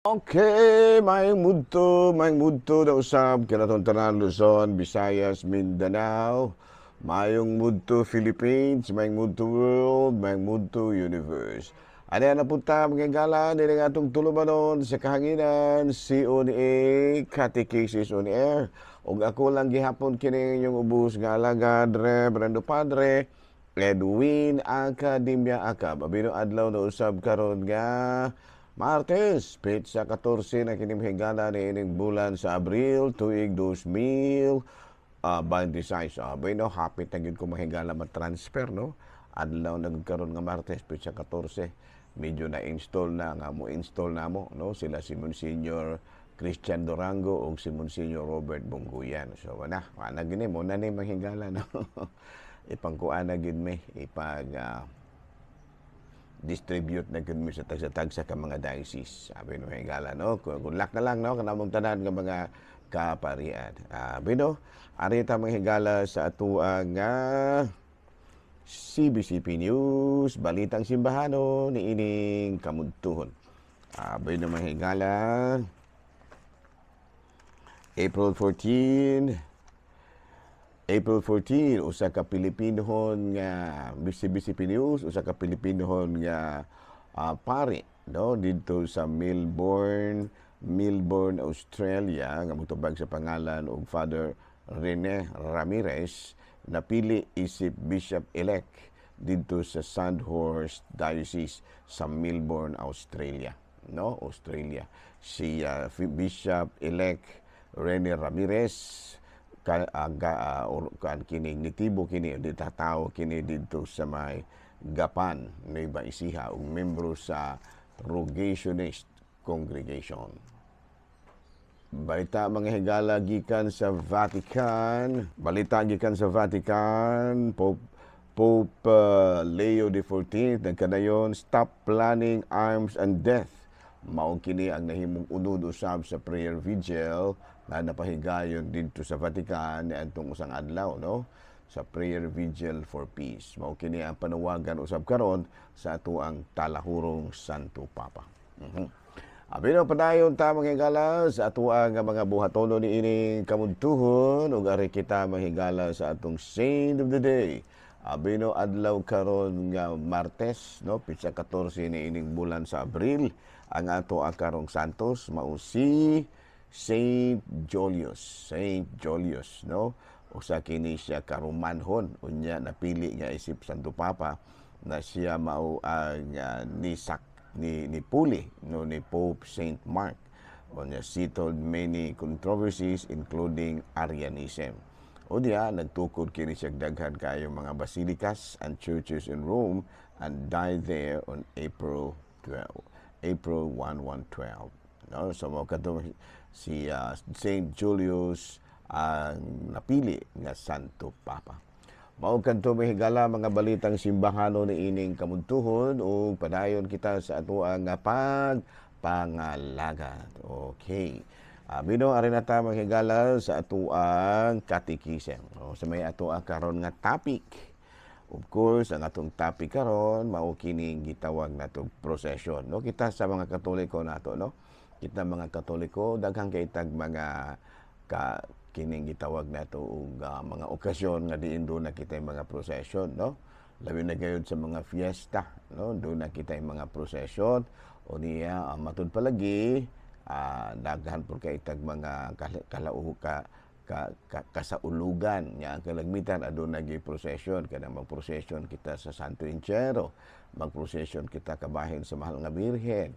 Okay, maayong mudto na usab kanatong tanan, Luzon, Visayas, Mindanao, maayong mudto Philippines, maayong mudto world, maayong mudto universe. Ano na punta mga higala nila nga atong tulumanon sa kahanginan, CONA, Catechesis on Air. Ug ako lang gihapon kini inyong ubos nga alagad, Reverendo Padre Edwin Academia Acab. Abino adlaw na usab karon nga Martes, petsa 14 na kini, higala, ni ining bulan sa Abril, tuig 2026. Bueno, hapit na gyud ko, mahigala, ma-transfer, no? Adlaw na gyud karon nga Martes, petsa 14. Medyo na-install na nga mo install na mo, no? Sila si Monsignor Christian Durango o si Monsignor Robert Bungguyan. So, wala, wala gini mo na ni mahigala, no? Ipangkuan na gyud mi, ipag distribute na gyud mi sa tagsa-tagsa ka mga diocese. Sabi no, higala, no? Good luck na lang, no, kanamong tanan nga mga kaparian. Bino, ari ta, mga higala, sa atoang nga CBCP News, Balitang Simbahano ni ining kamudtuhon. Bino, mga higala, April 14, April 14, usa ka Pilipinohon nga CBCP News, usa ka Pilipinohon nga pari, no, didto sa Melbourne, Melbourne, Australia, nga motubag sa pangalan og Father Rene Ramirez, napili isip bishop-elect didto sa Sandhurst Diocese sa Melbourne, Australia. No, Australia. Si Bishop-elect Rene Ramirez ka, aga or kan kini nitibo kini di tatawo kini didto sa may Gapan, Nueva Ecija, ug membro sa Rogationist Congregation. Balita, mga higala, gikan sa Vatican. Balita gikan sa Vatican, Pope Leo XIV nagkadayon, "Stop planning arms and death." Mao kini ang nahimong unod usab sa prayer vigil na napahigayon didto sa Vatican niadtong usang adlaw, no, sa prayer vigil for peace. Mao kini ang panawagan usab karon sa atoang talahurong Santo Papa. Abi no, padayon ta, mga higala, sa atoang nga mga buhatono ni ining kamudtuhon ug ari kita, mga higala, sa atong saint of the day. Abi no, adlaw karon nga Martes, no, petsa 14 ni ining bulan sa Abril, ang ato ang karong santos mao si Saint Julius, Saint Julius, no? Usa kini siya ka Romanhon, unya napili nga isip Santo Papa na siya mao ang nisak ni puli, no, ni Pope Saint Mark. Unya settled many controversies, including Arianism. O diya nagtukod kini siya daghan kayo mga basilicas and churches in Rome and died there on April 12, April 1, 112. No, so mao kadto si Saint Julius ang napili nga Santo Papa. Mao kadto, mga higala, mga balitang simbahano ni ining kamudtuhon ug padayon kita sa atoang nga pagpangalagad. Okay. Bino, ari na ta, mga higala, sa atoang katikisem. O, sa may atoang karon nga topic. Of course, ang atong topic karon mao kining gitawag natong procession. No, kita sa mga Katoliko nato, no. Kita mga Katoliko, daghang kay tag mga ka kining gitawag nato og mga okasyon nga diin duna kita mga procession, no? Labi na gayud sa mga fiesta, no, duna kita mga procession. O niya matud palagi daghan pud kay tag mga kalauho ka kasaulugan nga ang kalagmitan aduna gyud procession. Kanang mag-procession kita sa Santo Entierro, mag-procession kita kabahin sa Mahal nga Birhen,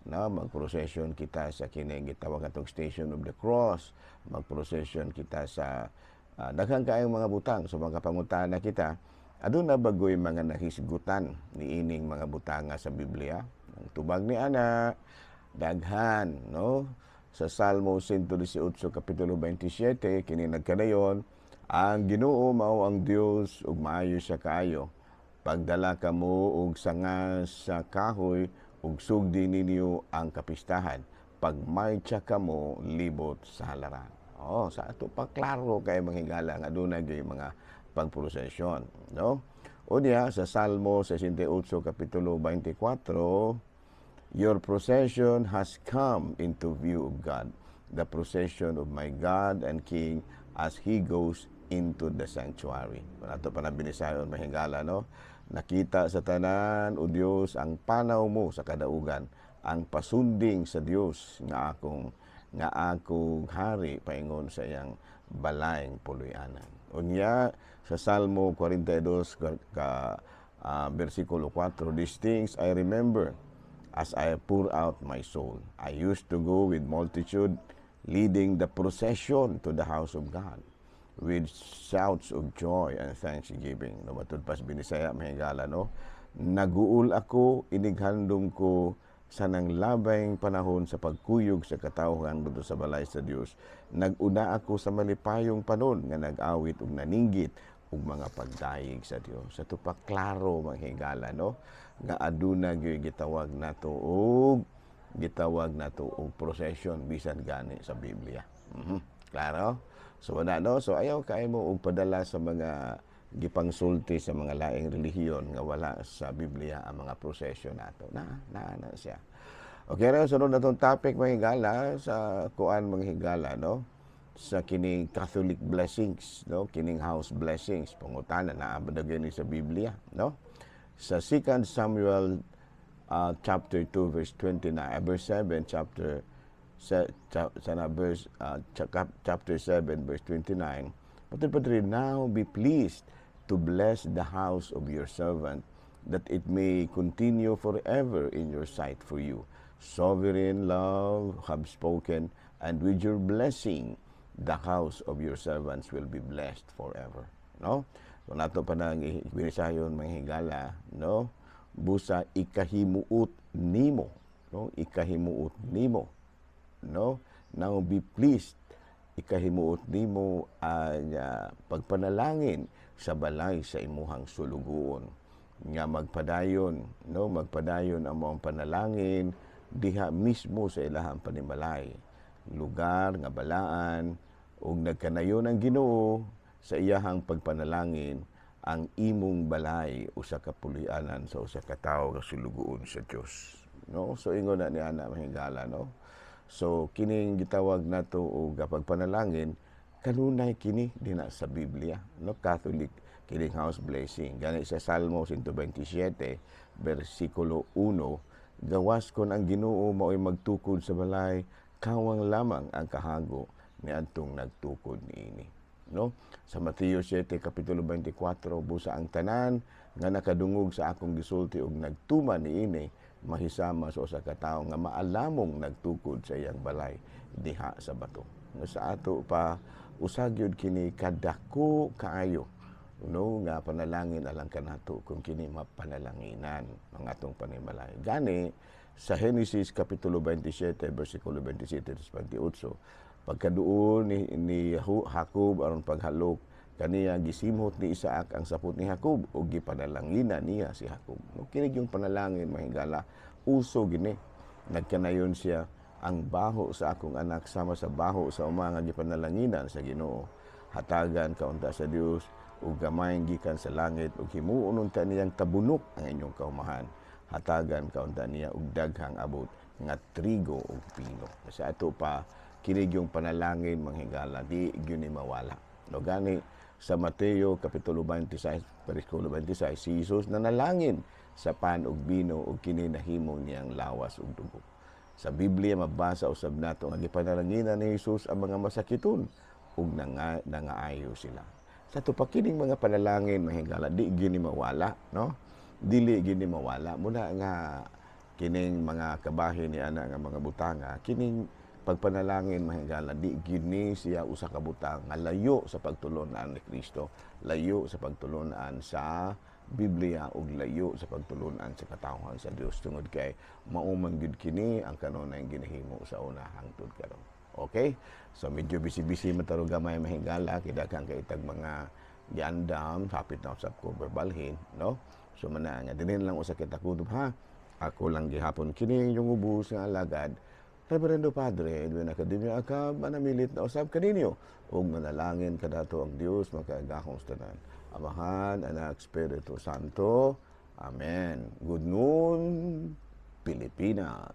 no, mag-procession kita sa kini gitawag atong Station of the Cross, mag-procession kita sa daghan kaayong mga butang. So mga pangutana kita, aduna bagoy mga nahisgutan niining mga butanga sa Biblia? Ang tubag ni ana, daghan, no? Sa Salmo 118 kapitulo 27, kini nagkadayon, "Ang Ginoo mao ang Dios ug maayo siya kaayo. Pagdala kamo og sanga sa kahoy ug sugdi ninyo ang kapistahan. Pagmarcha kamo libot sa halaran." Oh, sa ato pa klaro kay, mga higala, nga aduna gyud mga pagprosesyon, no? O diya sa Salmo 68 kapitulo 24, "Your procession has come into view of God, the procession of my God and King as He goes into the sanctuary." Ato pa na binisayon, mahigala, no? "Nakita sa tanan, O Dios, ang panaw mo sa kadaugan, ang pasunding sa Dios nga akong hari paingon sa iyang balayng puloy-anan." Unya sa Salmo 42 ka versikulo 4, "These things I remember as I pour out my soul. I used to go with multitude, leading the procession to the house of God with shouts of joy and thanksgiving." No, matud pas Binisaya, mahigala, no? "Naguol ako inighandom ko sa nang labayng panahon sa pagkuyog sa katawhan ngadto sa balay sa Dios. Nag-una ako sa malipayong panon nga nag-awit ug naninggit ug mga pagdayeg sa Dios." Sa pa klaro, manghigala, no, nga aduna gyud gitawag nato og procession bisan gani sa Biblia. Klaro? So wala, no? So ayaw kay mo og padala sa mga gipangsulti sa mga laing relihiyon nga wala sa Biblia ang mga procession nato. Na, na, na siya. Okay ra, sunod na tong topic, mga higala, sa kuan, mga higala, no, sa kining Catholic blessings, no, kining house blessings. Pangutana, naa ba daw ni sa Biblia, no? Sa 2 Samuel chapter 2 verse 29, verse 7 chapter sa, sa na verse chapter 7 verse 29. Patod padre, "Now be pleased to bless the house of your servant, that it may continue forever in your sight, for you, sovereign Lord, have spoken, and with your blessing the house of your servants will be blessed forever," no? So nato pa nang binisayon, mga higala, no, busa ikahimuot nimo, no, ikahimuot nimo, no? "Now be pleased," ikahimuot nimo ang pagpanalangin sa balay sa imuhang sulugoon nga magpadayon, no, magpadayon ang among panalangin diha mismo sa ilahang panimalay, lugar nga balaan, ug nagkanayon ang Ginoo sa iyahang pagpanalangin ang imong balay usa ka puloy-anan sa usa ka tawo nga sulugoon sa Dios, no? So ingon na ni ana, mahigala, no? So kining gitawag nato og pagpanalangin, kanunay kini dinha sa Biblia, no? Catholic kining house blessing. Gani sa Salmo 127 versikulo 1, "Gawas kon ang Ginoo maoy magtukod sa balay, kawang lamang ang kahago niadtong nagtukod niini," no? Sa Mateo 7 kapitulo 24, "Busa ang tanan nga nakadungog sa akong gisulti ug nagtuman niini mahisama sa usa ka tawo nga maalamong nagtukod sa iyang balay diha sa bato." No, sa ato pa usa gyud kini kadako kaayo, no, nga panalangin alang kanato kung kini mapanalanginan ang atong panimalay. Gani sa Genesis kapitulo 27 bersikulo 27 sa 28, pagkaduol ni Jacob aron paghalok kaniya, gisimhot ni Isaac ang sapot ni Jacob ug gipanalanginan niya si Jacob. No, kini yung panalangin, mahigala, uso gini. Nagkanayon siya, "Ang baho sa akong anak sama sa baho sa uma nga gipanalanginan sa Ginoo. Hatagan kaunta sa Dios ug gamay gikan sa langit ug himuon unta niyang tabunok ang inyong kaumahan. Hatagan kaunta niya og daghang abot nga trigo ug pino." Sa ato pa kini yung panalangin, manghigala, di gyud ni mawala, no? Gani sa Mateo kapitulo 26 bersikulo 26, si Jesus nanalangin sa pan ug bino ug kini nahimo niyang lawas ug dugo. Sa Biblia mabasa usab nato nga gipanalanginan ni Jesus ang mga masakiton ug nangaayo sila. Sa ato pa kining mga panalangin, mahigala, di gyud ni mawala, no? Dili gyud ni mawala. Muna nga kining mga kabahin ni ana nga mga butanga, kining pagpanalangin, mahigala, di gyud ni siya usa ka butang nga layo sa pagtulunan ni Kristo, layo sa pagtulunan sa Biblia ug layo sa pagtulunan sa katawhan sa Dios, tungod kay mao man gyud kini ang kanunay ginahimo sa una hangtod karon. Okay? So medyo busy-busy man taro gamay, mahigala, kay daghan kay itag mga giandam, hapit na usab ko berbalhin, no? So mana nga dinhi lang usa kita kutob, ha. Ako lang gihapon kini inyong ubos nga alagad, Reverendo Padre Edwin Academia Acab, manamilit na usab kaninyo ug manalangin kadato ang Dios makagagahom sa tanan. Amahan, Anak, Espiritu Santo. Amen. Good noon. Pilipinas.